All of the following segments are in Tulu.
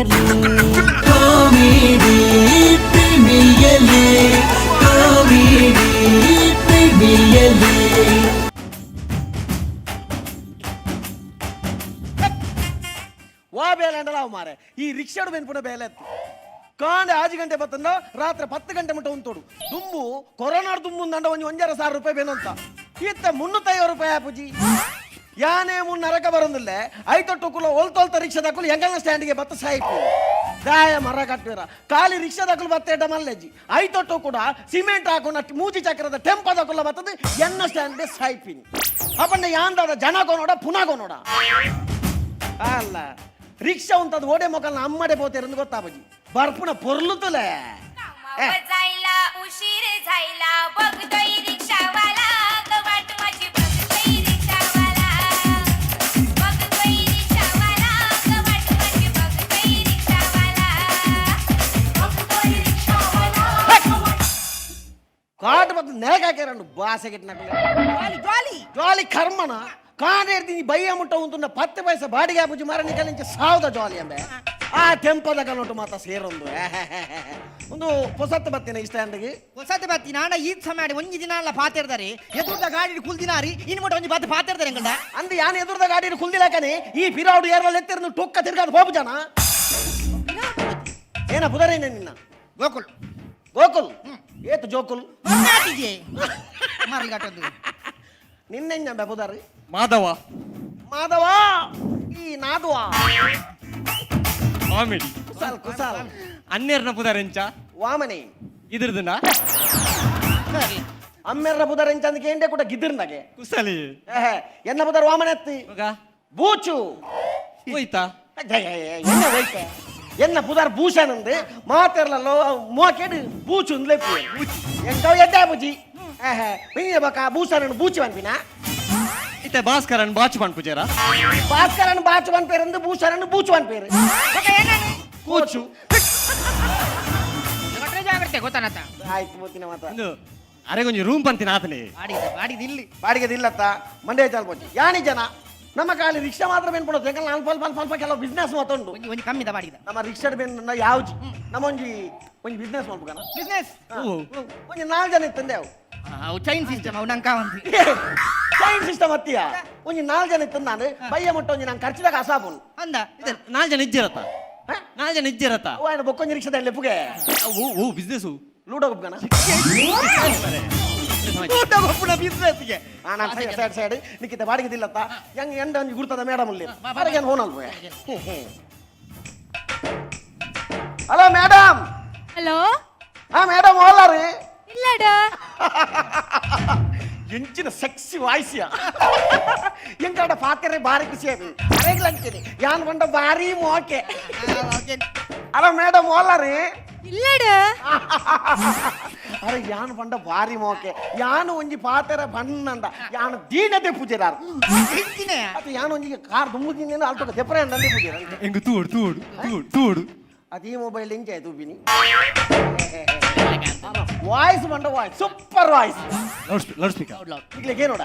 Premier League. Comedy Premier League. Comedy Premier League. ವಾ ಬೇಲೆ ಅಂಡಲ ಅವ್ ಮಾರೆ ಈ ರಿಕ್ಷಾಡು ಬೆನ್ಪುನ ಬೇಲೆ ಎತ್ತು ಕಾಂಡೆ ಆಜು ಗಂಟೆ ಬತ್ತಂದ ರಾತ್ರಿ 10 ಗಂಟೆ ಮುಟ್ಟ ಉಂತೋಡು ದುಂಬು ಕೊರೋನಾ ದುಂಬು ಅಂದ ಒಂಜಿ 1.5 ಸಾವಿರ ರೂಪಾಯಿ ಬೇನಂತ ಇತ್ತ 350 ರೂಪಾಯಿ ಆಪುಜಿ ಯಾನೇ ಮುನ್ನರಕ ಬರೋದಿಲ್ಲ ಐತೊಟ್ಟು ಕುಲ ಒಲ್ತೊಲ್ತ ರಿಕ್ಷಾದಕ್ಕಲು ಎಂಗಲ್ನ ಸ್ಟ್ಯಾಂಡಿಗೆ ಬತ್ತ ಸಾಯಿಪು ದಾಯ ಮರ ಕಟ್ಟುವಿರ ಖಾಲಿ ರಿಕ್ಷಾದಕ್ಕಲು ಬತ್ತ ಎಡ್ಡ ಮಲ್ಲೆಜ್ಜಿ ಐತೊಟ್ಟು ಕೂಡ ಸಿಮೆಂಟ್ ಹಾಕೋಣ ಮೂಜಿ ಚಕ್ರದ ಟೆಂಪದಕ್ಕುಲ್ಲ ಬತ್ತದ ಎನ್ನ ಸ್ಟ್ಯಾಂಡ್ ಸಾಯ್ಪಿನಿ ಅಪ್ಪಣ್ಣ ಯಾಂದಾದ ಜನ ಕೋನೋಡ ಪುನಃ ಕೋನೋಡ ಅಲ್ಲ ರಿಕ್ಷಾ ಉಂಟದು ಓಡೆ ಮೊಕಲ್ನ ಅಮ್ಮಡೆ ಪೋತೇರಂದು ಗೊತ್ತಾಪಜಿ ಬರ್ಪುನ ಪೊರ್ಲುತ್ತಲೆ कामावर जायला उशीर झायला बघतोय रिक्षावाला ग वाट माझी बघतोय रिक्षावाला बघतोय रिक्षावाला ग वाट माझी बघतोय रिक्षावाला बघतोय रिक्षावाला ಕಾಟ್ ಮತ್ತು ನೆಲಕ್ಕೆ ಹಾಕ್ಯಾರಂಡು ಬಾಸೆಗಿಟ್ನಕುಲೆ ಜಾಲಿ ಜಾಲಿ ಜಾಲಿ ಕರ್ಮನ ಕಾಣೇರ್ದಿ ಬಯ್ಯ ಮುಟ್ಟ ಉಂಟುన్న 10 ಪೈಸೆ ಬಾಡಿಗೆ ಆಪುಜಿ ಮರ ನಿಕಲಿಂಚ ಸಾವ್ದ ಜಾಲಿ ಅಂಬೆ ಆ ಟೆಂಪದ ಕಲೋಟು ಮಾತ ಸೇರೊಂದು ಒಂದು ಪೊಸತ್ತು ಬತ್ತಿನ ಈ ಸ್ಟ್ಯಾಂಡ್ಗೆ ಹೊಸತ ಬತ್ತಿ ನಾಡ ಈ ಸಮಯ ಒಂಜಿ ದಿನ ಅಲ್ಲ ಪಾತಿರ್ದಾರೆ ಎದುರ್ದ ಗಾಡಿ ಕುಲ್ದಿನಾರಿ ಇನ್ ಮುಟ್ಟ ಒಂಜಿ ಬಾತ್ ಪಾತಿರ್ದಾರೆ ಎಂಗಲ್ಡ ಅಂದ್ ಯಾನ್ ಎದುರ್ದ ಗಾಡಿ ಕುಲ್ದಿಲಾಕನೆ ಈ ಪಿರಾಡು ಏರ್ಲ ಎತ್ತಿರ್ನು ಟೊಕ್ಕ ತಿರ್ಗಾದ ಹೋಗು ಜನ ಏನ ಪುದರೇನೆ ನಿನ್ನ ಗೋಕುಲ್ ಗೋಕುಲ್ ಏತು ಜೋಕುಲ್ ಮರ್ನಾಟಿಗೆ ಮರ್ಲಿಗಟ್ಟೊಂದು ನಿನ್ನೆಂಜಂಬೆ ಪುದರ್ ಮಾಧವ ಮಾಧವ ಈ ನಾದುವ ಕಾಮಿಡಿ ಕುಸಾಲ್ ಕುಸಾಲ್ ಅನ್ಯರ್ನ ಪುದರೆಂಚ ವಾಮನೆ ಇದ್ರದನ ಸರಿ ಅಮ್ಮೆರ್ನ ಪುದರ್ ಎಂಚಂದಕ್ಕೆ ಎಂಡೆ ಕೂಡ ಗಿದ್ದಿರ್ನಾಗೆ ಕುಸಲಿ ಏಹೆ, ಎನ್ನ ಪುದರ್ ವಾಮನೆ ಎತ್ತಿ ಮಗ ಬೂಚು ಹೋಯ್ತಾ ಎನ್ನ ಹೋಯ್ತೆ ಎನ್ನ ಪುದರ್ ಭೂಷಣ್ ಅಂದು ಮಾತೆರ್ಲಲ್ಲೋ ಮೋಕೆಡು ಬೂಚು ಅಂದ್ಲೆ ಎಂಕವ್ ಎದ್ದೆ ಬುಜಿ ಏಹೆ ಪಿಂಜ ಬಕ ಭೂಷಣ್ ಬೂಚು ಅನ್ಪಿನ ಇತ್ತೆ ಭಾಸ್ಕರನ್ ಬಾಚು ಪನ್ಪುಜೇರ ಭಾಸ್ಕರನ್ ಬಾಚು ಅನ್ಪೇರು ಅಂದು ಭೂಷಣನ್ ಬೂಚು ಅನ್ಪೇರು ಕೂಚು ಕೊಟ್ರೆ ಜಾಗ್ರತೆ ಗೊತ್ತಾನತ್ತ ಆಯ್ತು ಬೋತಿನ ಮಾತ ಒಂದು ಅರೆ ಕೊಂಚ ರೂಮ್ ಪಂತಿನ ಆತನೆ ಬಾಡಿಗೆ ಬಾಡಿಗೆ ಇಲ್ಲಿ ಬಾಡಿಗೆ ಇಲ್ಲತ್ತ ಮಂಡ್ಯ ಚಾಲ್ ಪೋಚಿ ಯಾನಿ ಜನ ನಮ್ಮ ಖಾಲಿ ರಿಕ್ಷಾ ಮಾತ್ರ ಬೆನ್ಪುಣದು ಯಾಕಂದ್ರೆ ಅಲ್ಪ ಅಲ್ಪ ಅಲ್ಪ ಅಲ್ಪ ಕೆಲವು ಬಿಸ್ನೆಸ್ ಮಾತುಂಡು ಒಂಜಿ ಒಂಜಿ ಕಮ್ಮಿದ ಬಾಡಿಗೆ ನಮ್ಮ ರಿಕ್ಷಾ ಬೆನ್ ಯಾವ್ಜಿ ನಮ್ಮ ಒಂಜಿ ಒಂಜಿ ಬಿಸ್ನೆಸ್ ಮಾಡ್ಬೇಕನ ಬಿಸ್ನೆಸ್ ಓ ಒಂಜಿ ನಾಲ್ಕು ಜನ ಇತ್ತಂದೆ ಅವು ಅವು ಚೈನ್ ಸಿಸ್ಟಮ್ ಅವು ನಂಗೆ ಕಾವಂತಿ ಚೈನ್ ಸಿಸ್ಟಮ್ ಅತ್ತಿಯ ಒಂಜಿ ನಾಲ್ಕು ಜನ ಇತ್ತು ನಾನು ಬಯ್ಯ ಮುಟ್ಟ ಒಂಜಿ ನಾನು ಖರ್ಚಿದಾಗ ಅಸಾಪುನು ಅಂದ ಇತ್ತೆ ನಾಲ್ ಜನ ಇಜ್ಜಿರತ್ತ ನಾಲ್ ಜನ ಇಜ್ಜಿರತ್ತ ಅವು ఆయన ಬೊಕ್ಕೊಂಜಿ ರಿಕ್ಷಾದ ಲೆಪ್ಪುಗೆ ಓ ಓ ಬಿಸ್ನೆಸ್ ಲೂಡೋ ಗುಪ್ಗನ ಬಿಸ್ನೆಸ್ಗೆ ನಾನು ಸೈಡ್ ಸೈಡ್ ಸೈಡ್ ನಿಕ್ಕಿತ ಬಾಡಿಗೆ ದಿಲ್ಲತ್ತ ಹೆಂಗ್ ಎಂಡ ಒಂಜಿ ಗುರ್ತದ ಮೇಡಮ್ ಅಲ್ಲಿ ಹೊರಗೆ ಫೋನ್ ಅಲ್ವೇ ಹಲೋ ಮೇಡಮ್ ಹಲೋ ಹಾ ಮೇಡಮ್ ಓಲಾರಿ ಇಲ್ಲಡ ಎಂಚಿನ ಸೆಕ್ಸಿ ವಾಯ್ಸಿಯ ಎಂಕಡ ಪಾತ್ರೆ ಭಾರಿ ಖುಷಿ ಆಗಿ ಅರೆಗ್ಲಂತೀನಿ ಯಾನ್ ಬಂಡ ಭಾರಿ ಮೋಕೆ ಹಲೋ ಮೇಡಮ್ ಓಲಾರಿ ಇಲ್ಲಡ ಅರೆ ಯಾನ್ ಬಂಡ ಭಾರಿ ಮೋಕೆ ಯಾನು ಒಂಜಿ ಪಾತೆರ ಬಣ್ಣಂದ ಯಾನು ದೀನತೆ ಪೂಜೆದಾರ ಹೆಚ್ಚಿನ ಅದು ಯಾನು ಒಂಜಿ ಕಾರ್ ದುಮ್ಮುದಿನೇನು ಅಲ್ತೊಕ ದೆಪ್ಪರೆ ಅಂದಂದೆ ಪೂಜೆರ ಎಂಗು ತೂಡು ತೂಡು ತೂಡು ತೂಡು ಅದು ಈ ಮೊಬೈಲ್ ಇಂಚೆ ತೂಪಿನಿ ವಾಯ್ಸ್ ಬಂಡ voice super voice loud speaker ಈಗಲೇ ನೋಡ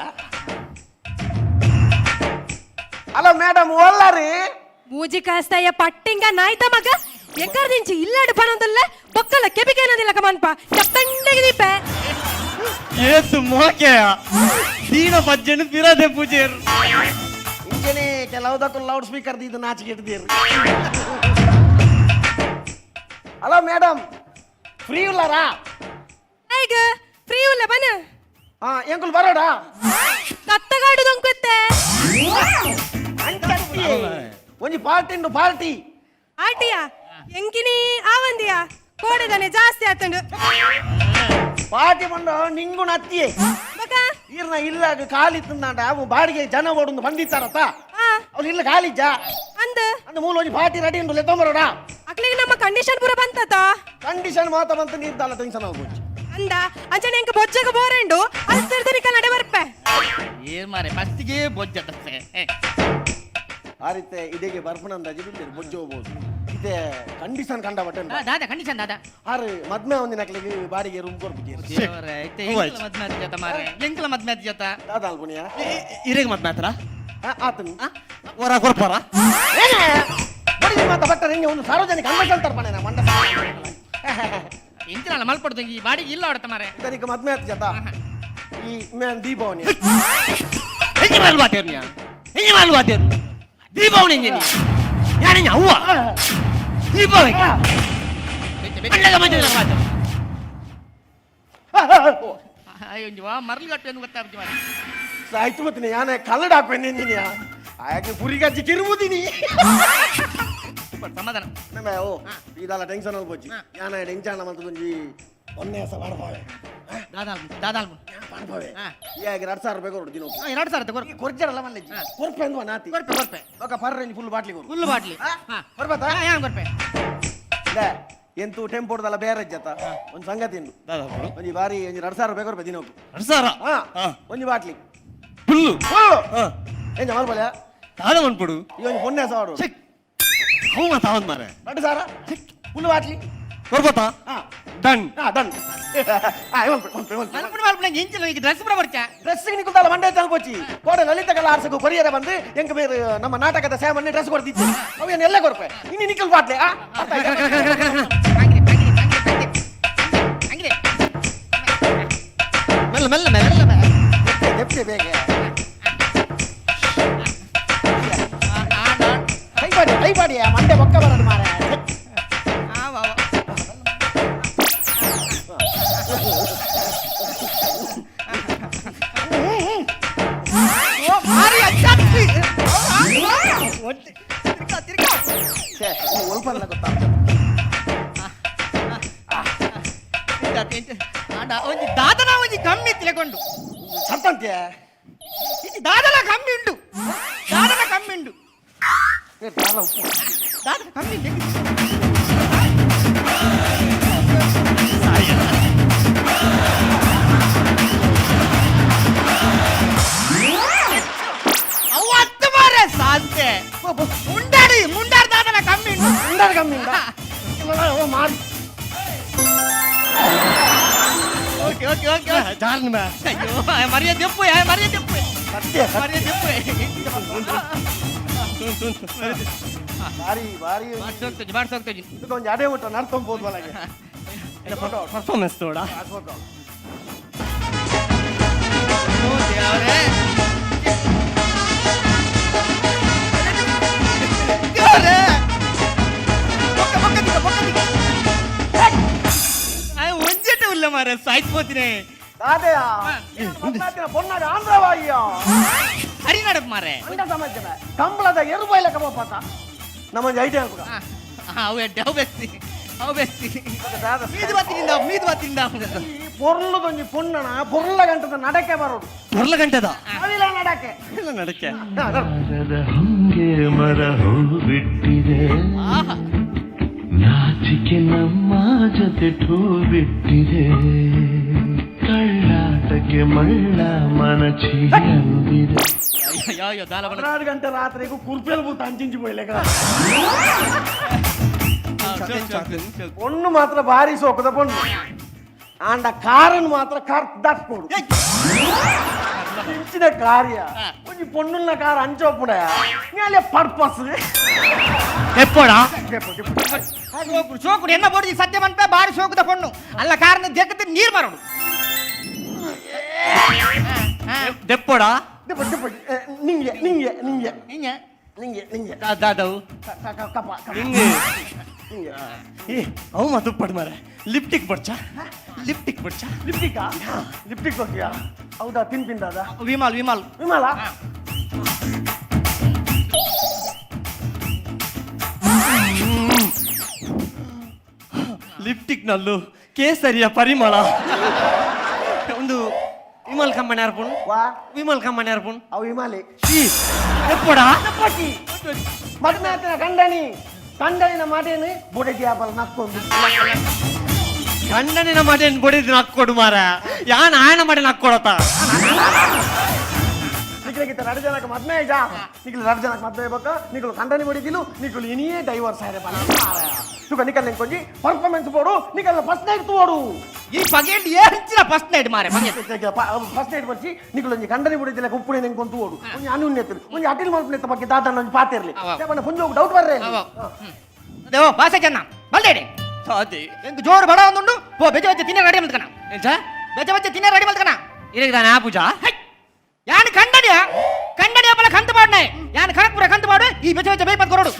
ಹಲೋ ಮೇಡಮ್ ಓಲಾರಿ ಮೂಜಿ ಕಾಸ್ತಾಯ ಪಟ್ಟಿಂಗ ನಾಯ್ತ ಮಗ ಎಕ್ಕರ್ದಿಂಚಿ ಇಲ್ಲಾಡು ಪನೊಂದಲ್ಲ ಬೊಕ್ಕಲ ಕೆಬಿಗೇನದಿಲ್ಲ ಕಮನ್ಪ ಚಪ್ಪಂಡಗಿ ದೀಪೆ ಏತು ಮೋಕೆಯ ದೀನ ಪಜ್ಜೆನು ಪಿರದೆ ಪೂಜೆರು ಇಂಚನೆ ಕೆಲವುದಕ್ಕೂ ಲೌಡ್ ಸ್ಪೀಕರ್ ಇದು ನಾಚಿಕೆ ಇಡ್ತೀರಿ ಹಲೋ ಮೇಡಮ್ ಫ್ರೀ ಉಲ್ಲಾರಾ ಐಗ ಫ್ರೀ ಉಲ್ಲ ಬನ ಹಾ ಎಂಕುಲ್ ಬರೋಡ ಕತ್ತಗಾಡು ದೊಂಕುತ್ತೆ ಅಂಚತ್ತಿ ಒಂಜಿ ಪಾರ್ಟಿ ಉಂಡು ಪಾರ್ಟಿ ಆಟಿಯಾ ಎಂಕಿನಿ ಆವಂದಿಯಾ ಕೋಡೆದನೆ ಜಾಸ್ತಿ ಆತಂಡು ಪಾರ್ಟಿ ಬಂದು ನಿಂಗು ನತ್ತಿಯೇ ಬಕ ಈರ್ನ ಇಲ್ಲ ಖಾಲಿ ತಿಂದಾಂಡ ಅವು ಬಾಡಿಗೆ ಜನ ಓಡೊಂದು ಬಂದಿತ್ತಾರತ್ತ ಆ ಅವ್ನು ಇಲ್ಲ ಖಾಲಿಜ್ಜ ಅಂದ ಅಂದ ಮೂಲ ಒಂಜಿ ಪಾರ್ಟಿ ರೆಡಿ ಉಂಡು ಲೆತ್ತೊಂಬರೋಡ ಅಕ್ಲಿಗೆ ನಮ್ಮ ಕಂಡೀಷನ್ ಪೂರ ಬಂತತ ಕಂಡೀಷನ್ ಮಾತ ಬಂತ ನೀರ್ದಲ್ಲ ಟೆನ್ಷನ್ ಹೋಗ್ಬೋದು ಅಂದ ಅಂಚನೆ ಎಂಕ ಬೊಜ್ಜಗ ಬೋರೆಂಡು ಅಲ್ತಿರ್ದನಿಕ ನಡೆ ಬರ್ಪೆ ಏನ್ ಮಾರೆ ಫಸ್ಟಿಗೆ ಬೊಜ್ಜ ಆ ರೀತಿ ಇದಕ್ಕೆ ಬರ್ಪಣ ಅಂದಾಜು ಬಿಡ್ತೀರಿ ಬೊಜ್ಜು ಹೋಗ್ಬೋದು ಇದೆ ಕಂಡೀಷನ್ ಕಂಡ ಬಟ್ಟೆ ದಾದಾ ಕಂಡೀಷನ್ ದಾದಾ ಆರು ಮದ್ಮೆ ಒಂದಿನ ನಕ್ಲಿಗೆ ಬಾಡಿಗೆ ರೂಮ್ ಕೊಡ್ಬಿಟ್ಟಿರಿ ದೇವರೇ, ಇತ್ತೆ ಎಂಕಲ ಮದ್ಮೆ ಆತ್ ಜೊತೆ ಮಾರೆ ಎಂಕಲ ಮದ್ಮೆ ಆತ್ ಜೊತೆ ದಾದ ಅಲ್ಪುಣಿಯ ಇರೇಗ ಮತ್ ಮಾತ್ರ ಆತನು ಹೊರ ಕೊರ್ಪಾರ ಏನೇ? ಬೊಡಿದಿ ಮಾತ ಬಟ್ಟರೆ ಹಿಂಗೆ ಒಂದು ಸಾರ್ವಜನಿಕ ಅನ್ವೇಷಣೆ ತರ್ಪಣೆ ನಾ ಮಂಡ. ಇಂಚಿನಲ್ಲ ಮಲ್ಪಡ್ದು ಈ ಬಾಡಿಗೆ ಇಲ್ಲ ಹೊಡತ ಮಾರೆ. ಇದಕ್ಕೆ ಮದ್ಮೆ ಆತ್ ಜತ ಈ ಮ್ಯಾನ್ ದೀಪಾವಣಿ. ಎಂಜಿ ಮಾಲ್ ವಾತೇರ್ನಿಯ, ಎಂಜಿ ಮಾಲ್ ವಾತೇರ್ ದೀಪಾವಳಿ ಎಂಜಿನಿ ಯಾನಿಂಜ ಅವ್ವ ದೀಪಾವಳಿ ಮಂಡಗ ಮಂಡಗ ವಾತೇರ್. ಅಯ್ಯೋ, ವಾ ಮರಳು ಕಟ್ಟು ಎಂದು ಗೊತ್ತಾಗ್ತಿ ಮಾರೆ. ಸಾಯ್ತು ಮತ್ತೆ ಯಾನೆ ಕನ್ನಡ ಹಾಕ್ಬೇನೆ ನೀನು ಹಾಗೆ ಪುರಿಗಜ್ಜಿ ಕಿರುಬುದಿನಿ. ಸಮಾಧಾನ. ನಮ್ಮ ಓ ಇದಲ್ಲ ಟೆನ್ಷನ್ ಅಲ್ಲಿ ಬೊಜ್ಜಿ ಯಾನ ಟೆನ್ಷನ್ ಮಂತ ಒಂಜಿ ಒಂದೇ ಸ ಬಾಡ್ಬಾವೆ. ದಾದಾಲ್ ದಾದಾಲ್. ಬಾಡ್ಬಾವೆ. ಹಾ. ಈಗ 2000 ರೂಪಾಯಿ ಕೊಡು ದಿನ. 2000 ತಗೋ. ಕೊರ್ಜರಲ್ಲ ಮಲ್ಲೆಜ್ಜಿ ಕೊರ್ಪೆ ಅಂದ್ವ ನಾತಿ. ಕೊರ್ಪೆ ಕೊರ್ಪೆ. ఒక ಪರ್ ಫುಲ್ ಬಾಟ್ಲಿ ಕೊರು. ಫುಲ್ ಬಾಟ್ಲಿ. ಕೊರ್ಬತ್ತಾ? ಯಾನ್ ಕೊರ್ಪೆ. ಲೇ, ಎಂತು ಟೆಂಪೋಡ್ದಲ್ಲ ಬೇರೆ ಜತ ಒಂದು ಸಂಗತಿ ಇಂದು. ಒಂಜಿ ಬಾರಿ ಒಂಜಿ 2000 ರೂಪಾಯಿ ಕೊರ್ಪೆ ದಿನಕ್ಕೆ. 2000? ಹಾ, ಒಂಜಿ ಬಾಟ್ಲಿ. ಫುಲ್ಲು. ಫುಲ್ಲು. ಎಂಜ ಮಲ್ಪಲೆ. ದಾದ ಮನ್ಪುಡು? ಈ ಒಂಜಿ ಪೊನ್ನೆ ಸಾವಿರ. ಅವು ಮಾತ ಅವನ್ ಮಾರೆ. 2000 ಫುಲ್ ಬಾಟ್ಲಿ. ಕೊರ್ಬತ್ತಾ? ಹಾ. ಡನ್. ಹಾ, ಡನ್. ಹಾ, ಮಲ್ಪೆ ಮಲ್ಪೆ ಮಲ್ಪೆ. ಮಲ್ಪುಡು ಮಲ್ಪುಡು ಇಂಚಿನ ಈಗ ಡ್ರೆಸ್ ಪೂರ ಬರ್ಚಾ. ಡ್ರೆಸ್ ನಿಕುಲ್ದಾಲ ಮಂಡೆ ತಲುಪೊಚ್ಚಿ ಕೋಡೆ ಲಲಿತ ಕಲಾ ಆರ್ಸకు ಕೊರಿಯರ ಬಂದು ಎಂಕ ಬೇರೆ ನಮ್ಮ ನಾಟಕದ ಸಾಮಾನ್ಯ ಡ್ರೆಸ್ ಕೊಡ್ತಿದ್ದೆ ಅವು ಏನು ಎಲ್ಲ ಕೊರ್ಪೆ ಇನ್ನು ನಿಕಲ್ ಬಾಟ್ಲೆ. ಆ ಅರ್ಥ ಆಯ್ತಾ? ಬಾಂಗ್ರೆ ಬಾಂಗ್ರೆ ಬಾಂಗ್ರೆ ಬಾಂಗ್ರೆ ಮೆಲ್ಲ ಮೆಲ್ಲ ಮೆಲ್ಲ ಮೆಲ್ಲ. ದೆಪ್ತೆ ಬೇಗ ಕೈಪಾಡಿ ಕೈಪಾಡಿ ಮಂಡೆ ಬೊಕ್ಕ ಬರದು ಮಾರೆ. ಮಾರಿ ಅಚ್ಚಾತ್ತಿ ತಿರ್ಗಾ ತಿರ್ಗಾ. ಛೇ, ಇದು ಒಲ್ಪಲ್ಲ ಗೊತ್ತಾ? ಒಂಜಿ ದಾದನ ಒಂಜಿ ಕಮ್ಮಿ ತಿಳ್ಕೊಂಡು. ಸತ್ತಂತೆ. ಇದು ದಾದನ ಕಮ್ಮಿ ಉಂಟು, ದಾದನ ಕಮ್ಮಿ ಉಂಟು. ಏ, ದಾದ ಉಪ್ಪು. ದಾದನ ಕಮ್ಮಿ ಉಂಟು. ಅವು ಹತ್ತು ಮಾರೆ ಸಾಧ್ಯ ಮುಂಡಾಡಿ ಮುಂಡಾಡಿ ದಾದನ ಕಮ್ಮಿ ಉಂಟು. ಉಂಡಾರ ಕಮ್ಮಿ ಉಂಟಾ? ಓ, ಮಾರಿ. Okay okay okay. ಜಾರ್ನ ಮೇ. ಅಯ್ಯೋ, ಮರ್ಯಾದೆ ಎಪ್ಪು, ಮರ್ಯಾದೆ ಎಪ್ಪು. ಸತ್ಯ ಸತ್ಯ. ಮರ್ಯಾದೆ ಎಪ್ಪು. ಬಾರಿ ಬಾರಿ. ಬಾಡ್ಸೋಗ್ತದೆ ಬಾಡ್ಸೋಗ್ತದೆ. ಇದೊಂದು ಅಡೆ ಊಟ ನಡ್ಕೊಂಬೋದು ಒಳಗೆ. ಪರ್ಫಾರ್ಮೆನ್ಸ್ ತೋಡ. ಓ ದೇವ್ರೇ ದೇವ್ರೇ, ಬೊಕ್ಕ ಬೊಕ್ಕ ದಿಕ್ಕ ಬೊಕ್ಕ ದಿಕ್ಕ. ಒಂಜೆಟ ಉಲ್ಲ ಮಾರ ಸಾಯ್ತು ಹೋತಿನಿ. ದಾದೆಯ ಪೊನ್ನಾಗ ಆಂಧ್ರವಾಯಿಯ. ಹರಿ ನಡಪ್ ಮಾರೆ. ಅಂಡ ಸಮಾಜದ ಕಂಬಳದ ಎರುಬೈಲ ಕಬಪಾತ ನಮ್ಮ ಐಡಿಯಾ ಕೂಡ. ಅವು ಎಡ್ಡೆ, ಅವು ಬೆಸ್ತಿ ಅವು ಬೆಸ್ತಿ. ಮೀದು ಬತ್ತಿನಿಂದ ಮೀದು ಬತ್ತಿನಿಂದ. ಈ ಪೊರ್ಲುದೊಂಜಿ ಪೊನ್ನಣ ಪೊರ್ಲ ಗಂಟದ ನಡಕೆ ಬರೋಡು. ಪೊರ್ಲ ಗಂಟೆದ ಅವಿಲ ನಡಕೆ. ಇಲ್ಲ ನಡಕ್ಕೆ. ಹಾ, ನಡು. ಮರದ ಹೊಂಗೆ ಮರ ಹೂ ಬಿಟ್ಟಿದೆ, ನಾಚಿಕೆ ನಮ್ಮ ಜೊತೆ ಠೂ ಬಿಟ್ಟಿದೆ, ಕಳ್ಳಾಟಕ್ಕೆ ಮಳ್ಳ ಮನಚಿ ಅಂದಿದೆ. ಅಯ್ಯೋ ಅಯ್ಯೋ ದಾಲ ಬಣ. 16 ಗಂಟೆ ರಾತ್ರಿಗೂ ಕುರ್ಪೆಲ್ ಬೂತ ಅಂಚಿಂಚಿ ಪೋಯ್ಲೆಕ. ಪೊಣ್ಣು ಮಾತ್ರ ಭಾರಿ ಸೋಕದ ಪೊಣ್ಣು ಆಂಡ ಕಾರನ್ನು ಮಾತ್ರ ಕಾರ್ ದಕ್ಕೊಡು ಇಂಚಿನ ಕಾರ್ಯ ಒಂಜಿ ಪೊಣ್ಣುಲ್ನ ಕಾರ್ ಅಂಚೋಪುಡ ನ್ಯಾಲೆ ಪರ್ಪಸ್. ಎಪ್ಪಡ. ಸೋಕುಡು ಸೋಕುಡು ಎನ್ನ ಬೋಡಿ ಸತ್ಯ ಮನ್ಪೆ ಬಾರಿ ಸೋಕುದ ಪೊಣ್ಣು ಅಲ್ಲ ಕಾರಣ ದೆಕ್ಕದ ನೀರ್ ಬರೋಡು. ದೆಪ್ಪಡ. ದಿಪ್ಪ ದಿಪ್ಪ ನಿಂಗೆ ನಿಂಗೆ ನಿಂಗೆ. ಹಿಂಗೆ. ನಿಂಗೆ ನಿಂಗೆ. ದಾದವು. ಕಪ್ಪ ಕಪ್ಪ. ನಿಂಗೆ. ನಿಂಗೆ. ಏ ಅವು ಮಾತು ಪಡ್ ಮಾರೆ ಲಿಪ್ಟಿಕ್ ಬಡ್ಚಾ ಲಿಪ್ಟಿಕ್ ಬಡ್ಚಾ. ಲಿಪ್ಟಿಕಾ ಲಿಪ್ಟಿಕ್ ಹೋಗ್ತೀಯಾ? ಹೌದಾ? ತಿನ್ಪಿಂದಾದ. ವಿಮಲ್ ವಿಮಲ್. ವಿಮಲ. ಲಿಪ್ಟಿಕ್ ನಲ್ಲು ಕೇಸರಿಯ ಪರಿಮಳ ಒಂದು ವಿಮಲ್ ಕಮ್ಮಣಿ ಅರ್ಪುಣ್. ವಾ. ವಿಮಲ್ ಕಮ್ಮಣಿ ಅರ್ಪುಣ್. ಅವು ಹಿಮಾಲಿ. ಈ ಎಪ್ಪಡ. ಮದ್ಮೆ ಆತಿನ ಗಂಡನಿ ಗಂಡನಿನ ಮಾಟೇನು ಬುಡಗಿ ಆಪಲ್ ನಕ್ಕೊಂಡು. ಗಂಡನಿನ ಮಟೇನ್ ಬಡಿದ್ ನಕ್ಕೊಡು ಮಾರ ಯಾನ್ ಆಯನ ಮಟೇನ್ ನಕ್ಕೊಡತ. ನಿಖಲಿಗಿತ್ತ ಎರಡು ಜನಕ್ಕೆ ಮದ್ಮೆ ಆಯ್ತಾ? ನಿಖಲು ಎರಡು ಜನಕ್ಕೆ ಮದ್ಮೆ ಆಗ್ಬೇಕ, ನಿಖಲು ಗಂಡನಿ ಬಡಿದಿಲು, ನಿಖಲು ಇನಿಯೇ ಡೈವರ್ಸ್ ಆಯ್ರೆ ಬಲ ಮಾರಾಯ. ತುಕ ನಿಕಲ್ ಎಂಕೊಂಜಿ ಪರ್ಫಾರ್ಮೆನ್ಸ್ ಬೋಡು ನಿಕಲ್ನ ಫಸ್ಟ್ ನೈಟ್ ತೋಡು. ಈ ಪಗೆಲ್ ಏರ್ಚಿನ ಫಸ್ಟ್ ನೈಟ್ ಮಾರೆ ಪಗೆಲ್. ಫಸ್ಟ್ ನೈಟ್ ಬರ್ಸಿ ನಿಕಲೊಂಜಿ ಕಂಡನಿ ಬುಡಿದಿಲ್ಲ ಉಪ್ಪುನೆ ನೆಂಕೊಂದು ತೋಡು ಒಂಜಿ ಅನುನ್ಯತೆ ಒಂಜಿ ಅಟಿಲ್ ಮಲ್ಪನೆತ್ತ ಬಗ್ಗೆ ದಾದನ ಒಂಜಿ ಪಾತಿರ್ಲಿ ದೇವನ ಪುಂಜೋಗ್ ಡೌಟ್ ಬರ್ರೆ. ದೇವೋ ಬಾಸೆ ಜನ ಬಲ್ದೇಡೆ. ಸಾದಿ. ಎಂಕ್ ಜೋರು ಬಡ ಒಂದುಂಡು ಪೋ ಬೆಜ ಬೆಜ ತಿನ್ನ ರೆಡಿ ಮಲ್ತಕನ. ಎಂಚ? ಬೆಜ ಬೆಜ ತಿನ್ನ ರೆಡಿ ಮಲ್ತಕನ. ಇರೆಗ್ ದಾನೆ ಆಪುಜಾ? ಯಾನ್ ಕಂಡಡಿಯ ಕಂಡಡಿಯ ಬಲ ಕಂತು ಪಾಡ್ನೆ ಯಾನ್ ಕಣಕ್ಪುರ ಕಂತು ಪಾಡು ಈ ಬೆಜ ಬೆಜ ಬೇಯ್ಪತ್ ಕೊರಡು.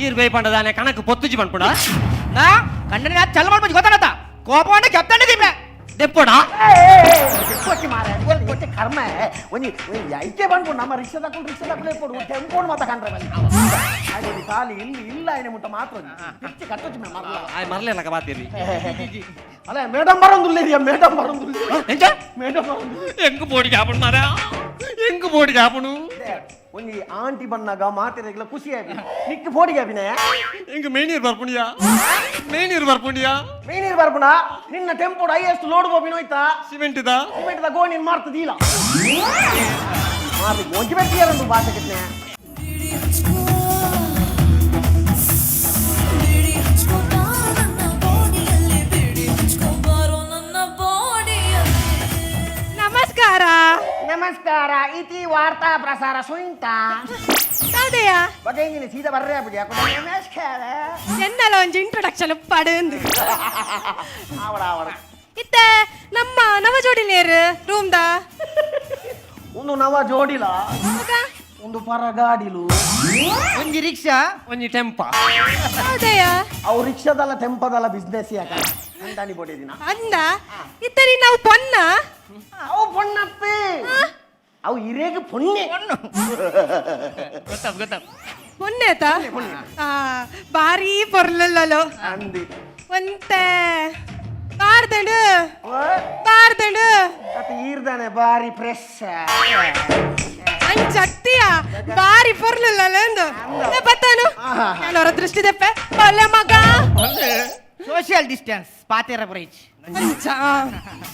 ಈರ್ ಬೇಯ್ ಪಂಡದಾನೆ ಕಣಕ್ ಪೊತ್ತುಜಿ ಪನ್ಪುಡ. ನಾ ಕಂಡನಿ ನಾ ಚಲ್ ಮಾಡ್ಬಂಜಿ ಗೊತ್ತಾನತ್ತ ಕೋಪವನ್ನ ಕೆಪ್ತಂಡೆ ದೀಪೆ. ದೆಪ್ಪೊಡ. ಕೊಚ್ಚಿ ಮಾರೆ ಕೊಚ್ಚಿ ಕರ್ಮ ಒಂಜಿ ಐಕೆ ಬಂದ್ಬಿಡು ನಮ್ಮ ರಿಕ್ಷಾ ತಕೊಂಡು ರಿಕ್ಷಾ ತಕೊಂಡೇ ಕೊಡು ಟೆಂಪೋಡ್ ಮಾತ ಕಂಡ್ರೆ ಬಲ್ಲಿ ಹಾಗೆ ಖಾಲಿ ಇಲ್ಲಿ ಇಲ್ಲ ಏನೇ ಮುಟ್ಟ ಮಾತ್ರ ಹೆಚ್ಚು ಕಟ್ಟೊಚ್ಚಿ ಮರ್ಲ. ಆಯ್ ಮರ್ಲೆಲಕ ಬಾತಿರ್ಲಿ. ಅಲ್ಲ ಮೇಡಮ್ ಬರೋಂದುಲ್ಲ ಮೇಡಮ್ ಬರೋಂದುಲ್ಲ. ಎಂಚ? ಮೇಡಮ್ ಬರೋಂದುಲ್ಲ. ಎಂಕ್ ಬೋಡಿ ಜಾಪುಣು ಮಾರ ಎಂಕ್ ಬೋಡಿ ಜಾಪುಣು. ಒಂಜಿ ಆಂಟಿ ಬನ್ನಾಗ ಮಾತಿರೆಗ್ಲ ಖುಷಿ ಆಗಿ ನಿಕ್ ಫೋಡಿಗೆ ಅಭಿನಯ. ಎಂಕ್ ಮೇನೀರ್ ಬರ್ಪುಣಿಯಾ ಮೇನೀರ್ ಬರ್ಪುಣಿಯಾ. ಮೇನೀರ್ ಬರ್ಪುಣ ನಿನ್ನ ಟೆಂಪೋಡ್ ಹೈಯೆಸ್ಟ್ ಲೋಡ್ ಬೋಬಿನ ಹೋಯ್ತಾ. ಸಿಮೆಂಟ್ the cement the ಗೋಣಿ ಮಾರ್ತದೀಲ ಮಾರ್ಲಿ ಒಂಜಿ ಬೆಟ್ಟಿಯಾರಂದು ಭಾಷೆ ಕಿತ್ನೆ. ಬಿಡಿ ಹಚ್ಕೋ ನನ್ನ ಬಾಡಿಯಲ್ಲಿ, ಬಿಡಿ ಹಚ್ಕೋ ಬಾರೋ ನನ್ನ ಬಾಡಿಯಲ್ಲಿ. ನಮಸ್ಕಾರ. ನಮಸ್ಕಾರ ಇತಿ ವಾರ್ತಾ ಪ್ರಸಾರ ಸುಂಟ. ಹೌದಯ್ಯ. ಬಗೆ ಇಂಜಿನ ಸೀದಾ ಬರ್ರೆ ಅಪ್ಪುಜಿ ನಮಸ್ಕಾರ. ಎನ್ನಲ ಒಂಜಿ ಇಂಟ್ರೊಡಕ್ಷನ್ ಪಡಂದು. ಆವಡ ಆವಡ. ಇತ್ತ ನಮ್ಮ ನವ ಜೋಡಿಲೇರು ರೂಮ್ದ. ಒಂದು ನವ ಜೋಡಿಲ. ಮಗ? ಒಂದು ಪರ ಗಾಡಿಲು. ಒಂಜಿ ರಿಕ್ಷಾ. ಒಂಜಿ ಟೆಂಪ. ಹೌದಯ್ಯ. ಅವು ರಿಕ್ಷಾದಲ್ಲ ಟೆಂಪದಲ್ಲ ಬಿಸ್ನೆಸ್ ಯಾಕ ಅಂದಾನಿ ಬೋಡಿದಿನ. ಅಂದ ಇತ್ತರಿ ನಾವು ಪೊನ್ನ. ಅವು ಪೊಣ್ಣಪ್ಪಿ ಅವು ಇರೇಗ ಪೊಣ್ಣೆ. ಗೊತ್ತಾಪ್ ಗೊತ್ತಾಪ್. ಪೊನ್ನೆತ ಆ ಬಾರಿ ಪೊರ್ಲಲ್ಲೋ. ಅಂದಿ. ಒಂತೆ ಬಾರ್ದಂಡು ಬಾರ್ದಂಡು. ಅತ್ತ ಈರ್ದಾನೆ ಬಾರಿ ಫ್ರೆಶ್. ಅಂಚತ್ತಿಯ ಬಾರಿ ಪೊರ್ಲಲ್ಲ ಅಂದು ಬತ್ತಾನು ನಾನು ಅವರ ದೃಷ್ಟಿ ದೆಪ್ಪೆ ಬಲ್ಲೆ ಮಗ. ಸೋಷಿಯಲ್ ಡಿಸ್ಟೆನ್ಸ್ ಪಾತೇರ ಬ್ರಿಡ್ಜ್. ಅಂಚ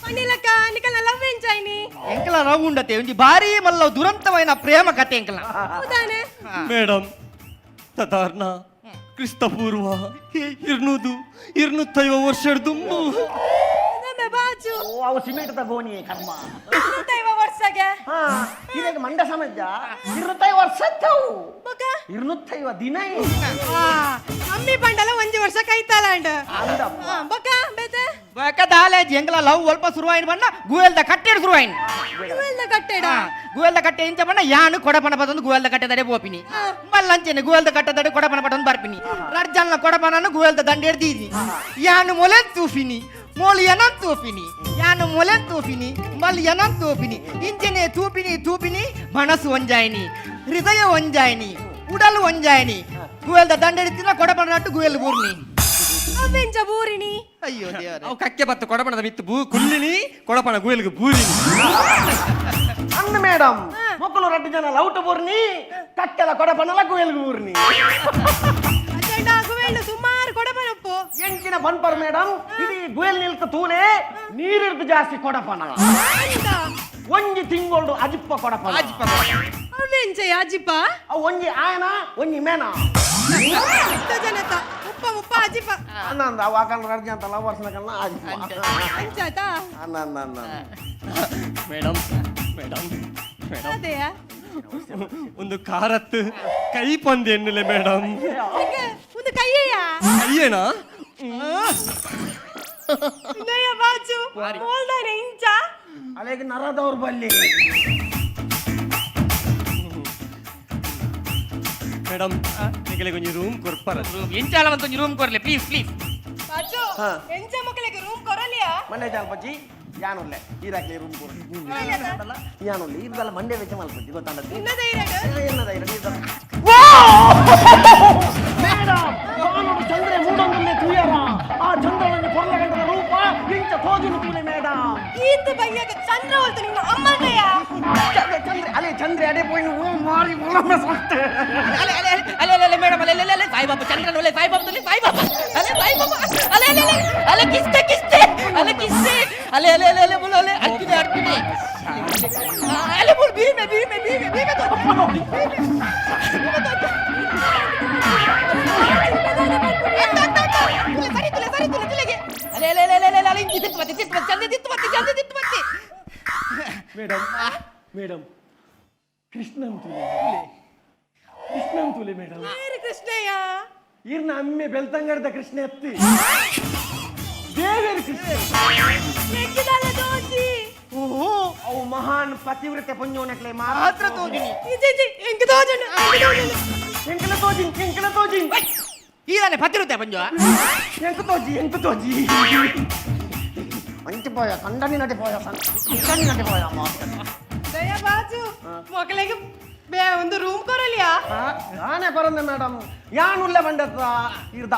ಪಣಿಲಕ್ಕ ನಿಕಲ ಲವ್ ಎಂಚಾಯ್ನಿ. ಎಂಕಲ ರವ್ ಉಂಡತೆ ಒಂಜಿ ಭಾರಿ ಮಲ್ಲ ದುರಂತమైన ಪ್ರೇಮ ಕತೆ ಎಂಕಲ. ಹೌದಾನೆ. ಮೇಡಮ್ ಸಾಧಾರಣ ಕ್ರಿಸ್ತಪೂರ್ವ 250 ವರ್ಷ ದುಂಬು. ನಮ್ಮ ಬಾಜು. ಓ ಅವು ಸಿಮೆಂಟ್ ತಗೋನಿ ಕರ್ಮ. 250 ವರ್ಷಗೆ. ಹಾ ಇರೇಗ ಮಂಡ ಸಮಾಜ 250 ವರ್ಷ ಮಗ 250 ದಿನ. ಆ, ಮಮ್ಮಿ ಪಂಡಲ ಒಂಜಿ ವರ್ಷ ಕೈತಾಲಾಂಡ್. ಅಂದಪ್ಪ. ಬೊಕ ಬೇತೆ. ಬೊಕ ದಾಲೇಜ್ ಎಂಕಲ ಲವ್ ಅಲ್ಪ ಶುರುವಾಯಿನ ಬಣ್ಣ ಗುವೆಲ್ದ ಕಟ್ಟೆಡ್ ಶುರುವಾಯಿನ. ಗುವೆಲ್ದ ಕಟ್ಟೆಡ. ಗುವೆಲ್ದ ಕಟ್ಟೆ ಇಂಚ ಬಣ್ಣ ಯಾನು ಕೊಡಪನ ಪದೊಂದು ಗುವೆಲ್ದ ಕಟ್ಟೆದಡೆ ಪೋಪಿನಿ ಮಲ್ಲಂಚೆನೆ ಗುವೆಲ್ದ ಕಟ್ಟೆದಡೆ ಕೊಡಪನ ಪಟೊಂದು ಬರ್ಪಿನಿ ರಡ್ಜಲ್ನ ಕೊಡಪನನ್ನು ಗುವೆಲ್ದ ದಂಡೇಡ್ ದೀದಿ ಯಾನು ಮೊಲೆನ್ ತೂಫಿನಿ ಮೋಲು ಎನನ್ ತೂಫಿನಿ ಯಾನು ಮೊಲೆನ್ ತೂಫಿನಿ ಮಲ್ ಎನನ್ ತೂಫಿನಿ ಇಂಚನೆ ತೂಪಿನಿ ತೂಪಿನಿ ಮನಸ್ಸು ಒಂಜಾಯಿನಿ ಹೃದಯ ಒಂಜಾಯಿನಿ ಉಡಲು ಒಂಜಾಯಿನಿ ಗುವೆಲ್ದ ದಂಡೆಡಿತ್ತಿನ ಕೊಡಪನ ನಟ್ಟು ಗುವೆಲ್ ಬೂರ್ನಿ. ಅವೆಂಚ ಬೂರಿಣಿ. ಅಯ್ಯೋ ದೇವರೇ. ಅವು ಕಕ್ಕೆ ಬತ್ತು ಕೊಡಪಣದ ಮಿತ್ತು ಬೂ ಕುಲ್ಲಿನಿ ಕೊಡಪಣ ಗುವೆಲ್ಗೆ ಬೂರಿನಿ. ಅಂದ ಮೇಡಮ್ ಮೊಕ್ಕಲು ರಡ್ಡು ಜನ ಲೌಟ ಬೂರ್ನಿ ಕಟ್ಟೆಲ ಕೊಡಪನಲ ಗುವೆಲ್ಗು ಬೂರ್ನಿ. ಅಜಂಡ ಗುವೆಲ್ಡು ಸುಮಾರು ಕೊಡಪನಪ್ಪು. ಎಂಚಿನ ಬನ್ಪರ್ ಮೇಡಮ್ ಇಡೀ ಗುವೆಲ್ ನಿಲ್ಕ ತೂಲೆ ನೀರಿರ್ದು ಜಾಸ್ತಿ ಕೊಡಪನ. ಅಂದ. ಒಂಜಿ ತಿಂಗಳು ಅಜಿಪ್ಪ ಕೊಡಪನ. ಅವೆಂಚ ಅಜಿಪ. ಅವು ಒಂಜಿ ಆಯನ ಒಂಜಿ ಮೇನ. ಅತ್ತ ಜನತ ಮುಪ್ಪ ಮುಪ್ಪ ಅಜಿಪ. ಅಂದ ಅವು ಆಕಲ್ ರಡ್ಜ ಅಂತ ಲವ್ ವರ್ಷನಕಲ್ನ ಅಜಿಪ್ಪ. ಅಂಚಾತ. ಅಂದ ಅಂದ ಅಂದ. Madam madam madam. ಅದೇಯ. ಒಂದು ಕಾರತ್ತು ಕೈ ಪಂದ್ ಎನ್ನುಲೆ ಮೇಡಮ್. ಒಂದು ಕೈಯಯ್ಯ. ಕೈಯೇನಾ? ಇನ್ನಯ್ಯ ಬಾಜು ಮೋಲ್ದಾನೆ ಇಂಚ. ಅಲೆಗೆ ನರದವ್ರ ಬಲ್ಲಿ. ಮೇಡಮ್ ನಿಗಲೆ ಕೊಂಚ ರೂಮ್ ಕೊರ್ಪರ. ಎಂಚಾಲ ಒಂಜಿ ರೂಮ್ ಕೊರ್ಲೆ ಪ್ಲೀಸ್ ಪ್ಲೀಸ್. ಬಾಜು ಎಂಚ ಮಕ್ಕಳಿಗೆ ರೂಮ್ ಕೊರಲಿಯಾ? ಮಂಡೆ ಚಾಲ್ಪಜ್ಜಿ ಯಾನುಲ್ಲೆ ಈರಾಕ್ಲಿ ರೂಮ್ ಕೊರು ಯಾನುಲ್ಲೆ ಇರ್ದಲ್ಲ ಮಂಡೆ ವೆಚ್ಚ ಮಲ್ಪಜ್ಜಿ ಗೊತ್ತಾಂಡ. ನಿನ್ನ ಧೈರ್ಯ. ಏನದ ಮೇಡಮ್ ಬಾನುಡು ಚಂದ್ರೆ ಮೂಡೊಂದುಲ್ಲೆ ತೂಯರ ಆ ಚಂದ್ರನನ್ನು ಕೊರ್ಲಗಂಟದ ರೂಪ ಇಂಚ ತೋಜುನು ತೂಲೆ ಮೇಡಮ್. ಈತ ಬಯ್ಯಗ ಚಂದ್ರ ಹೋಲ್ತು ನಿನ್ನ ಅಮ್ಮನಯ್ಯ. ಚಂದ್ರೆ ಅಲೆ ಚಂದ್ರೆ ಅಡೆ ಪೋಯಿ ಓ ಮಾರಿ ಒಳಮೆ ಸೊಟ್ಟೆ. ಅಲೆ ಅಲೆ ಅಲೆ ಅಲೆ ಅಲೆ ಮೇಡಮ್ ಅಲೆ ಅಲೆ ಅಲೆ ಸಾಯಿಬಾಬಾ ಚಂದ್ರನ ಒಲೆ ಸಾಯಿಬಾಬಾ ತುಲೆ ಸಾಯಿಬಾಬಾ ಅಲೆ ಸಾಯಿಬಾಬಾ ಅಲೆ ಅಲೆ ಅಲೆ ಅಲೆ ಕಿಸ್ತೆ ಕಿಸ್ತೆ ಅಲೆ ಕಿಸ್ತೆ ಅಲೆ ಅಲೆ ಅಲೆ ಅಲೆ ಬೋಲು ಅಲೆ ಅಡ್ಕಿದೆ ಅಡ್ಕಿದೆ ಅಲೆ ಬೋಲು ಭೀಮೆ ಭೀಮೆ ಭೀಮೆ ಭೀಮೆ ತೋ ಭೀಮೆ. ಸರಿ ತುಲೆ ಸರಿ ತುಲೆ ತುಲೆಗೆ ಅಲೆ ಅಲೆ ಅಲೆ ಅಲೆ ಅಲೆ ಇಂಚಿ ತಿತ್ತು ಬತ್ತಿ ತಿತ್ತು ಬತ್ತಿ ಜಲ್ದಿ ತಿತ್ತು ಬತ್ತಿ ಜಲ್ದಿ ತಿತ್ತು ಬತ್ತಿ. ಮೇಡಮ್ ಮೇಡಮ್, ಕೃಷ್ಣನ್ ತುಲೆ, ಕೃಷ್ಣನ್ ತುಲೆ ಮೇಡಮ್. ಏರು ಕೃಷ್ಣಯ್ಯ? ಈರ್ನ ಅಮ್ಮೆ ಬೆಳ್ತಂಗಡದ ಕೃಷ್ಣ ಎತ್ತಿ, ದೇವೇರು ಕೃಷ್ಣ. ಎಂಕಿದಾಲ ದೋಜಿ? ಓಹೋ. ಅವು ಮಹಾನ್ ಪತಿವ್ರತೆ ಪುಣ್ಯೋನಕ್ಲೆ ಮಾತ್ರ ತೋಜಿನಿ. ಇಜಿ ಇಜಿ, ಎಂಕ್ ತೋಜುಂಡು, ಎಂಕ್ ತೋಜುಂಡು. ಎಂಕಲ ತೋಜಿನ್, ಎಂಕಲ ತೋಜಿನ್. ಈದಾನೆ ಪತಿರುತ್ತೆ ಪಂಜು. ಎಂಕ ತೋಜಿ, ಎಂಕ ತೋಜಿ. ಅಂಚಿ ಪೋಯ ಕಂಡನಿ ನಟಿ ಪೋಯ, ಕಂಡನಿ ನಟಿ ಪೋಯ. ದಯ ಬಾಜು, ಮೊಕಲೆಗ್ ಬೇ ಒಂದು ರೂಮ್ ಕೊರಲಿಯಾ? ನಾನೇ ಕೊರಂದೆ ಮೇಡಮ್, ಯಾನುಲ್ಲ ಬಂಡತ್ತ ಇರ್ದ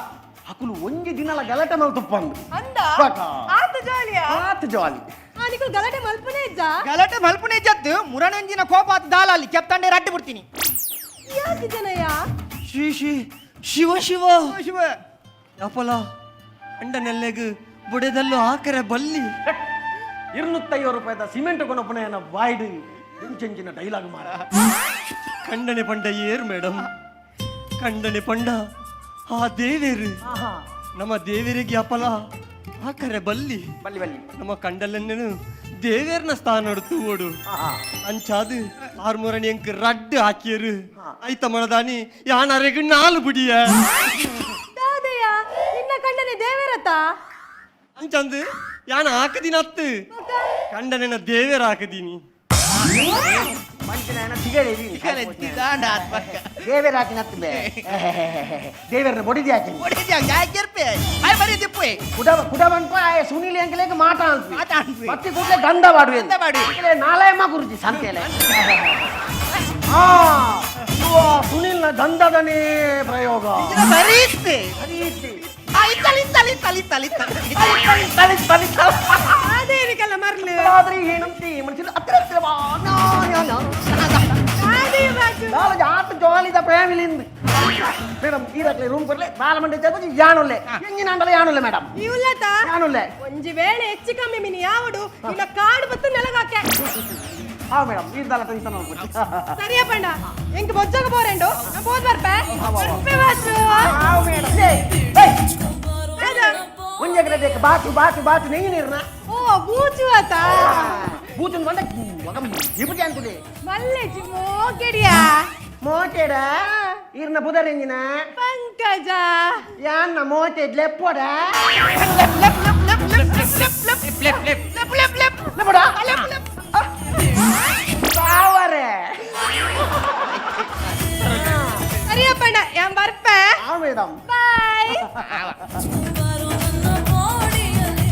ಅಕುಲು ಒಂಜಿ ದಿನಲ ಗಲಾಟೆ ಮಲ್ತುಪ್ಪಂದು. ಅಂದ? ಬಕ. ಆತ ಜಾಲಿಯಾ? ಆತ್ ಜಾಲಿ. ಆ, ನಿಕುಲ್ ಗಲಾಟೆ ಮಲ್ಪುನೇ ಇಜ್ಜಾ? ಗಲಾಟೆ ಮಲ್ಪುನೆ ಜದ್ದು ಮುರಣಂಜಿನ ಕೋಪ ಆತ ದಾಲ ಅಲ್ಲಿ ಕೆಪ್ತಂಡೆ ರಡ್ಡು ಬಿಡ್ತೀನಿ. ಯಾಕೆ ಜನಯ್ಯ? ಶ್ರೀ ಶ್ರೀ ಶಿವ ಶಿವ ಶಿವ. ಅಪಲ ಅಂಡನೆಲ್ಲೆಗ್ ಬುಡೆದಲ್ಲೂ ಆಕರೆ ಬಲ್ಲಿ. 250 ರೂಪಾಯಿದ ಸಿಮೆಂಟ್ ಕೊನೊಪ್ಪನ ಬಾಯ್ಡು ಇಂಚೆಂಚಿನ ಡೈಲಾಗ್ ಮಾರ. ಖಂಡನೆ ಪಂಡ ಏರ್ ಮೇಡಮ್? ಖಂಡನೆ ಪಂಡ ಆ ದೇವೇರು. ನಮ್ಮ ದೇವರಿಗೆ ಅಪಲ ಆಕರೆ ಬಲ್ಲಿ. ಬಲ್ಲಿ ಬಲ್ಲಿ. ನಮ್ಮ ಕಂಡಲೆನ್ನೆನು ದೇವೇರ್ನ ಸ್ಥಾನ ತೂವೋಡು. ಅಂಚಾದು ಆರ್ಮೂರಣಿ ಎಂಕ್ ರಡ್ಡು ಹಾಕಿಯರು. ಐತ ಮಣದಾನಿ ಯಾನರೆಗ್ ನಾಲು ಬಿಡಿಯ. ದಾದಯ್ಯ, ನಿನ್ನ ಕಂಡನೆ ದೇವರತ? ಅಂಚಂದು ಯಾನ ಹಾಕದಿನ ಅತ್ತು, ಕಂಡನೆನ ದೇವೇರ ಹಾಕದೀನಿ. ಮಂಚಿನ ಸಿಗಡೆ ದೇವೇರ ಹಾಕಿನತ್ತು ಬೇ, ದೇವೇರ್ನ ಬೊಡಿದಿ ಹಾಕಿನಿ. ಕುಡ ಕುಡ ಮನ್ಪ ಸುನಿಲ್ ಎಂಕಲೇಗ ಮಾಟ ಅನ್ಪಿ. ಮಾಟ ಅನ್ಪಿ. ಪತ್ತಿ ಕೂಡ್ಲೆ ಗಂಧ ಬಾಡುವೆ. ಗಂಧ ಬಾಡುವೆ. ನಾಳೆಮ್ಮ ಗುರುಜಿ ಸಂತೆಲೆ ಆ ಸುನಿಲ್ನ ಗಂಧದನೇ ಪ್ರಯೋಗ. ಸರಿ ಇತ್ತು. ಸರಿ ಇತ್ತು. ಇತ್ತಲಿ ಇತ್ತಲಿ ಇತ್ತಲಿ ಇತ್ತಲಿ ಇತ್ತಲಿ. ತಲಿ ತಲಿ ತಲಿ ತಲಿ. ಅದೇನಿಕಲ್ಲ ಮರ್ಲು. ಆದ್ರೆ ಏನಂತಿ ಮನುಷ್ಯರು ಹತ್ತಿರ ಹತ್ತಿರ ಬಾ, ನಾ, ನಾ, ನಾ. ಅದೇ ಬಾಜು. ನಾಲ್ಕು ಆಟ ಜಾಲಿದ ಫ್ಯಾಮಿಲಿ. ಮೇಡಮ್, ಈರಾಕ್ಲೆ ರೂಮ್ ಕೊಡ್ಲೆ ಬಾಲ ಮಂಡೆ ಚರ್ಚೆ ಯಾನುಲ್ಲೆ ಎಂಜಿನ ಅಂಡಲ ಯಾನುಲ್ಲೆ ಮೇಡಮ್. ಇವ್ಲತ? ಯಾನುಲ್ಲೆ. ಒಂಜಿ ವೇಳೆ ಹೆಚ್ಚು ಕಮ್ಮಿ ಮಿನಿ ಯಾವಡು ನಿನ್ನ ಕಾಡು ಬತ್ತು ನೆಲಗಾಕೆ. ಹಾ ಮೇಡಮ್, ಈರ್ದಲ್ಲ ಟೆನ್ಷನ್ ಹೋಗ್ಬಿಟ್ಟು. ಸರಿಯಾ ಪಂಡ, ಎಂಕ್ ಬೊಜ್ಜಗ ಬೋರೆಂಡು ನಾ ಬೋದ್ ಬರ್ಪೆ ಬರ್ಪೆ ಬಾಜು. ಹಾವ್ ಮೇಡಮ್, ಒಂಜೆ ಬೇಕು ಬಾಚು ಬಾಚು ಬಾಚು ನೆಯ್ಯಿ ನೀರ್ನ. ಓ, ಬೂಚು ಆತ? ಬೂಚುನ್ ಬಂದ ಮಗ ಇಬುಜಿ ಅಂತುಲಿ. ಮಲ್ಲೆಜಿ ಮೋಕೆಡಿಯಾ? ಮೋಟೆಡ ಈರ್ನ ಬುದರೆಂಜಿನ? ಪಂಕಜ. ಯಾನ್ನ ಮೋಟೆಡ್ ಲೆಪ್ಪೊಡ? ಲೆಪ್ ಲೆಪ್ ಲೆಪ್ ಲೆಪ್ ಲೆಪ್ ಲೆಪ್ ಲೆಪ್ ಲೆಪ್ ಲೆಪ್ ಲೆಪ್. ಲೆಪ್ಪೊಡ ಪಾವರೆ. ಸರಿಯಾ ಪಂಡ, ಯಾನ್ ಬರ್ಪೆ. ಹಾವ್ ಮೇಡಮ್. ಬಾಯ್. ಬಾರೋ ನನ್ನ ಬಾಡಿಯಲ್ಲಿ.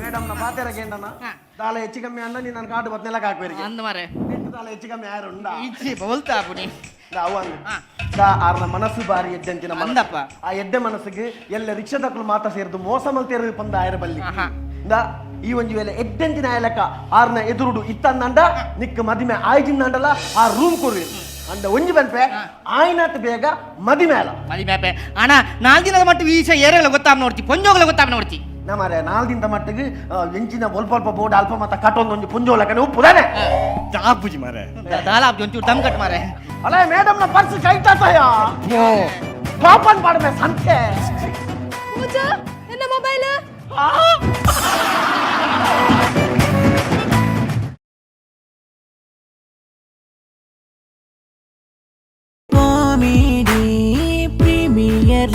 ಮೇಡಮ್ ನ ಪಾತೆರ ಕೇಂಡನ ದಾಲ ಹೆಚ್ಚು ಕಮ್ಮಿ ಅಣ್ಣ, ನೀನು ನನ್ನ ಕಾಟು ಬತ್ನೆಲ್ಲ ಹಾಕ್ಬೇರಿಗೆ. ಅಂದ ಮಾರೆ. ದಾಲ ಹೆಚ್ಚು ಕಮ್ಮಿ ಯಾರು ಉಂಡ? ಇಜ್ಜಿ ಬೋಲ್ತಾ ಪುನಿ. ಅವು ಅಂದ್ ದಾ ಆರ್ನ ಮನಸ್ಸು ಬಾರಿ ಎಡ್ಡೆಂಚಿನ ಮನಸ್ಸು. ಅಂದಪ್ಪ. ಆ ಎಡ್ಡೆ ಮನಸ್ಸಿಗೆ ಎಲ್ಲ ರಿಕ್ಷಾದಕ್ಕಲು ಮಾತ ಸೇರಿದು ಮೋಸ ಮಲ್ತೇರು ಪಂದ ಆಯರ ಬಲ್ಲಿ. ದಾ ಈ ಒಂಜಿ ವೇಳೆ ಎಡ್ಡೆಂಚಿನ ಆಯಲಕ್ಕ ಆರ್ನ ಎದುರುಡು ಇತ್ತಂದಂಡ ನಿಕ್ಕ ಮದಿಮೆ ಆಯ್ಜಿಂದಂಡಲ ಆ ರೂಮ್ ಕೊರು ಅಂಡ ಒಂಜಿ ಬನ್ಪೆ ಆಯ್ನಾತ್ ಬೇಗ ಮದಿಮೆ ಅಲ್ಲ. ಮದಿ ಮ್ಯಾಪೆ ಅಣ್ಣ, ನಾಲ್ ದಿನದ ಮಟ್ಟು ಈ ವಿಷಯ ಏರೆಗಳ ಗೊತ್ತಾಗ ನೋಡ್ತಿ, ಪೊಂಜೋಗಳ ಗೊತ್ತಾಗ ನೋಡ್ತಿ. ನಮಾರೆ ನಾಲ್ದಿಂದ ಮಟ್ಟಿಗೆ ಎಂಚಿನ ಒಲ್ಪ ಅಲ್ಪ ಬೋರ್ಡ್ ಅಲ್ಪ ಮತ್ತ ಕಟ್ಟೊಂದು ಒಂಜಿ ಪುಂಜೋಲಕನೆ ಉಪ್ಪುದಾನೆ. ಚಾಪುಜಿ ಮಾರೆ. ದಾಲಾಬ್ಜಿ ಒಂಚೂರು ದಮ್ ಕಟ್ ಮಾರೆ. ಅಲ್ಲ ಮೇಡಮ್ ನ ಪರ್ಸ್ ಕೈತಾತಯ್ಯ ಪಾಪನ್ ಪಾಡಮೆ ಸಂತೆ. ಪೂಜಾ, ಎನ್ನ mobile? Comedy premier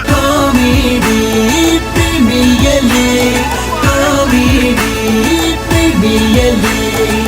comedy premier comedy premier.